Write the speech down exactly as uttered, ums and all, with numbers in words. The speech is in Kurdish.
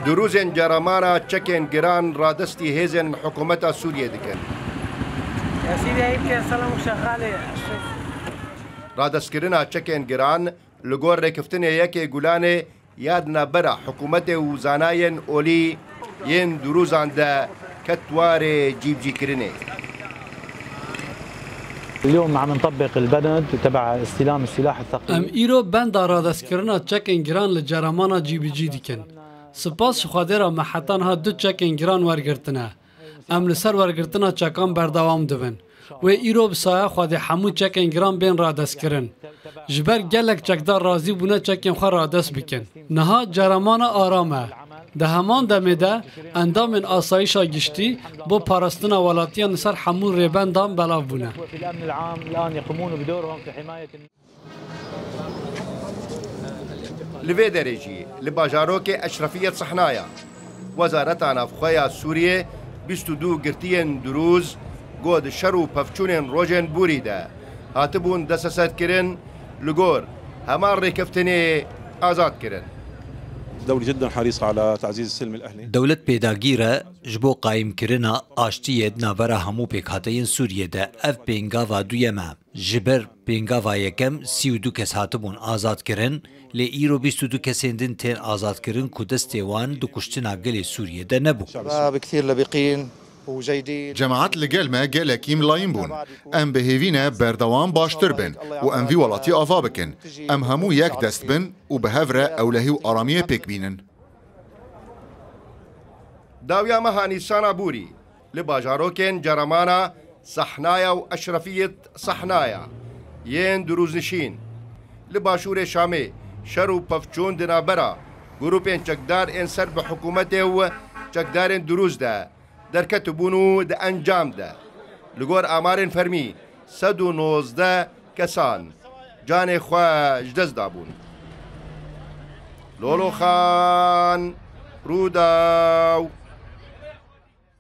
Durûzên ceramana çekên giran radestî hêzên hikûmeta Sûriyê dikin. Radestskirina çekên giran li gor rêkeftinê yekê Gulanê ya di navbera hikûmetê û zanayên olî yên durûzan de ket warê cîbicîkirinê. اليوم عم نطبق البند تبع استلام السلاح الثقيل. Em îro benda radestkirina çekên giran li ceramana cîbicî dikin. Spas ji Xwedê re me heta niha du çekên giran wergirtine. Em li ser wergirtina çekan berdewam dibin. Wê îro bi saya Xwedê hemû çekên giran bên radestkirin. Ji ber gelek çekdar razî bûne çekên xwe radest bikin. Niha ceramana aram e. Di heman demê de endamên asayîşa giştî bo parastina welatiyan li ser hemû rêbendan belav bûne. Li vê derê jî li bajarokê Eşrefiyet Sehnaya, Wezareta Navxwe ya Sûriyê bîst û du girtiyên Durûz ku di şer û pevçûnên rojên borî de hatibûn desteserkirin, li gor heman rêkeftinê azad kirin. الدولة جدا حريصة على تعزيز السلم الأهلي. Dewlet pêdagî re ji bo qayîmkirina aştiyê di navbera hemû pêkhateyên Sûriyê de. Ev pêngava duyem e. Ji ber pêngava yekem sî û du kes hatibûn azadkirin, lê îro bîst û du kesên din tên azadkirin ku destê wan di kuştina gelê Sûriyê de nebû. شباب كثير لبقين وجيدين. Cemaet li gel me gelekî milayîn bûn. Em bi hêvî ne berdewam baştir bin û em vî welatî ava bikin. Em hemû yek dest bin û bi hev re ewlehî û aramiyê pêk bînin. Dawiya meha Nîsana borî li bajarokên Ceramana Sehnaya û Eşrefiyet Sehnaya yên Durûznişîn li başûrê Şamê şer û pevçûn di navbera grûpên çekdar ên ser bi hikûmetê û çekdarên Durûz de derketibûn û di encam de li gor amarên fermî sed û nozdeh kesan canê xwe ji dest dabûn. Lolo Xan, Rûdaw.